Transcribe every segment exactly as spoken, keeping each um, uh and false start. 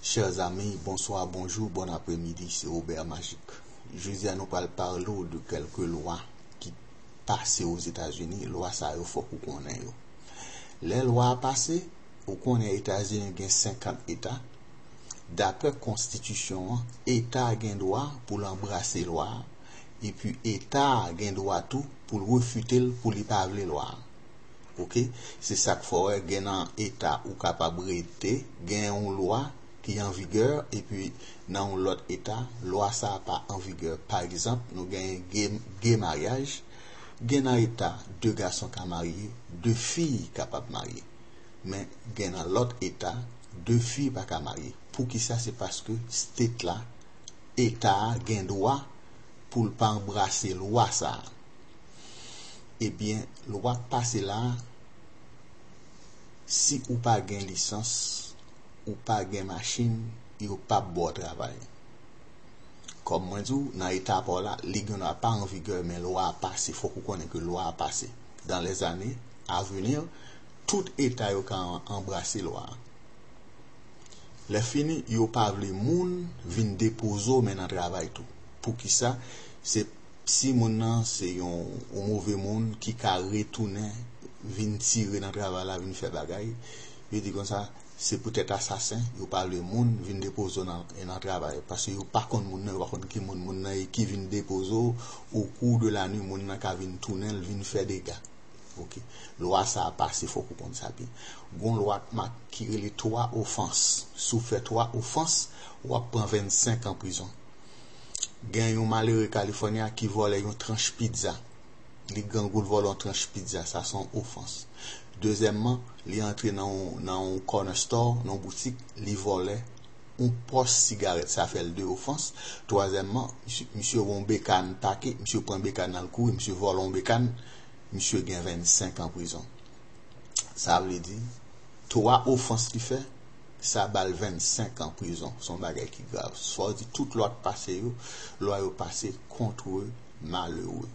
Chers amis, bonsoir, bonjour, bon après-midi, c'est Robert Magic. Jodi a nou pral pale w de kèlke lwa ki pase Ozetazini. Lwa sa yo fòk ou konnen yo. Lè lwa a pase, ou konnen Etazini gen senkant eta. Daprè konstitisyon an, eta a gen dwa pou l anbrase lwa a, epi eta a gen dwa tou pou l refite l, pou li pa vle lwa a. Oke? Se sa k fè w wè gen nan eta ou kapab rete, gen yon lwa ki an vigè, epi nan yon lòt eta, lwa sa a pa an vigè. Pa egzanp, nou genyen gay, gay maryaj, gen nan eta de gason ka marye, de fi kapab marye. Men gen nan lòt eta, de fi pa ka marye. Poukisa? Se paske state la, eta a gen dwa pou l pa anbrase lwa sa a. Ebyen, lwa k pase la a, si ou pa gen lisans, ou pa gen machin, yo p ap ba w travay. Kòm mwen di w, nan eta pa w la, li gen dwa pa an vigè, men lwa a pase. Fòk ou konnen ke lwa a pase. Dans les années à venir, tout eta yo ka an-, anbrase lwa a. Lè fini, yo pa vle moun vin depoze w men nan travay tou. Poukisa? Se si moun nan se yon, yon move moun ki ka retounen, vin tire nan travay la, vin fè bagay, yo di konsa, se poutèt asasen, yo pa vle moun vin depoze w nan, nan travay. Paske yo pa konn moun nan, yo pa konn ki moun moun nan ye ki vin depoze w, au cours de la nuit, moun nan ka vin tounen l, vin fè dega. Oke. Lwa sa a pase, fòk ou konn sa byen. Gon lwa k ma-, ki rele twa ofans. Si w fè twa ofans, w ap pran vennsenk an prizon. Gen yon malere Kalifòni a ki vòlè yon tranch pizza. Li grangou, l vòlè yon tranch pizza, sa se yon ofans. Dezyèmman, li antre nan yon, nan yon corner store, nan yon boutik, li vòlè yon pòch sigarèt, sa fè l de ofans. Twazyèmman, misye, misye wè yon bekàn pake, misye pran bekàn nan, l kouri, misye vòlè yon bekàn, misye gen vennsenk an prizon. Sa vle di, twa ofans li fè, sa ba l vennsenk an prizon. Se yon bagay ki grav. Sa vle di, tout lwa k pase yo, lwa yo pase contre malere.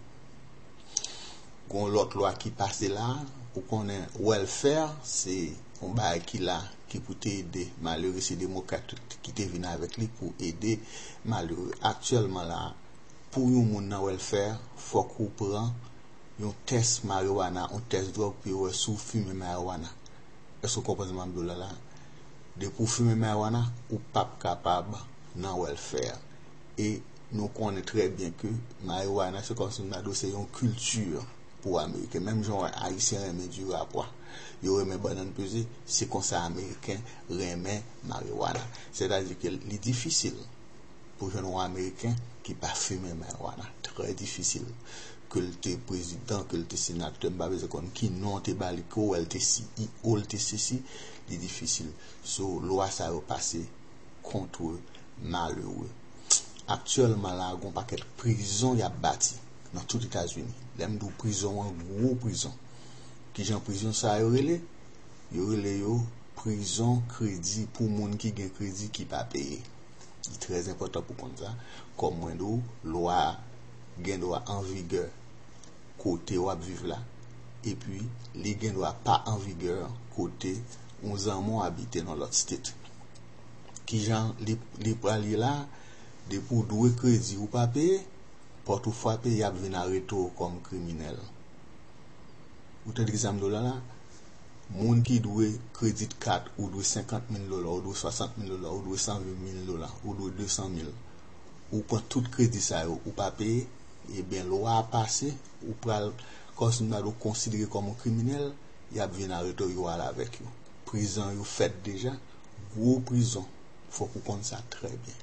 Gon lòt lwa ki pase la, ou konnen welfare, se yon bagay ki la, ki pou te ede malere, se demokrat ki te vin avèk li pou ede malere. Aktyèlman la, pou yon moun nan welfare, fòk ou pran yon tès marijuana, yon tès dwòg pou yo wè si w fimen marijuana. Èske w konprann sa m ap di w la la? Depi w fimen marijuana, ou p ap kapab nan welfare. E nou konnen trè byen ke marijuana, se kòmsi m ta di w se yon kilti pou Ameriken. Menm jan w wè Ayisyen renmen diri a pwa, yo renmen bannann peze, se konsa Ameriken renmen marijuana. Sètadi ke li difisil pou jwenn yon Ameriken ki pa fimen marijuana. Trè difisil. Ke l te prezidan, ke l te senatè, m pa bezwen konn ki non te ba li, ke w wè l te C E O, l te sesi, li difisil. So, lwa sa yo pase contre malere. Aktyèlman la, gon pakèt prizon y ap bati nan tout Etazini. Lè m di w prizon an, gwo prizon. Kijan prizon sa yo rele? Yo rele yo prizon kredi, pou moun ki gen kredi ki pa peye. Li trè enpòtan pou konn sa. Kòm mwen di w, lwa a gen dwa an vigè kote w ap viv la, epi li gen dwa pa an vigè kote yon zanmi w abite nan lòt state. Kijan li, li pral ye la? Depi w dwe kredi, ou pa peye, pòt ou frape, y ap vin arete w kòm kriminèl. Ou tande ki sa m di w la la? Moun ki dwe kredit kat, ou dwe senkant mil dola, ou dwe swasant mil dola, ou dwe san ven mil dola, ou dwe de san mil. Ou pran tout kredi sa yo, ou pa peye, ebyen, lwa a pase, ou pral, kòmsi m ta di w, konsidere kòm yon kriminèl, y ap vin arete w, yo al avèk yo. Prizon yo fèt deja, gwo prizon. Fòk ou konn sa trè byen.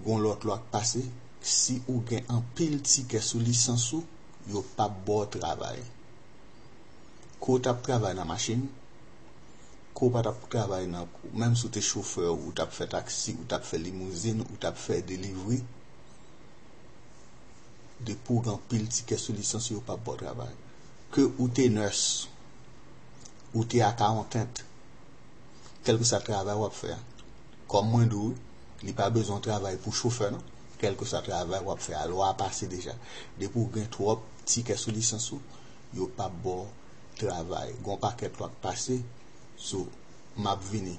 Gon lòt lwa k pase, si ou gen anpil tikè sou lisans ou, yo p ap ba w travay. Ke w t ap travay nan machin, ke w pa t ap travay nan, menm si w te chofè, ou t ap fè taksi, ou t ap fè limouzin, ou t ap fè delivri, depi w gen anpil tikè sou lisans ou, yo p ap ba w travay. Ke ou te nurse, ou te accountant, kèlkeswa travay w ap fè a. Kòm mwen di w, li pa bezwen w travay pou chofè, non. Kèlkeswa travay w ap fè a, lwa a pase deja. Depi w gen twòp tikè sou lisans ou, yo p ap ba w travay. Gon pakèt lwa k pase, so, m ap vini.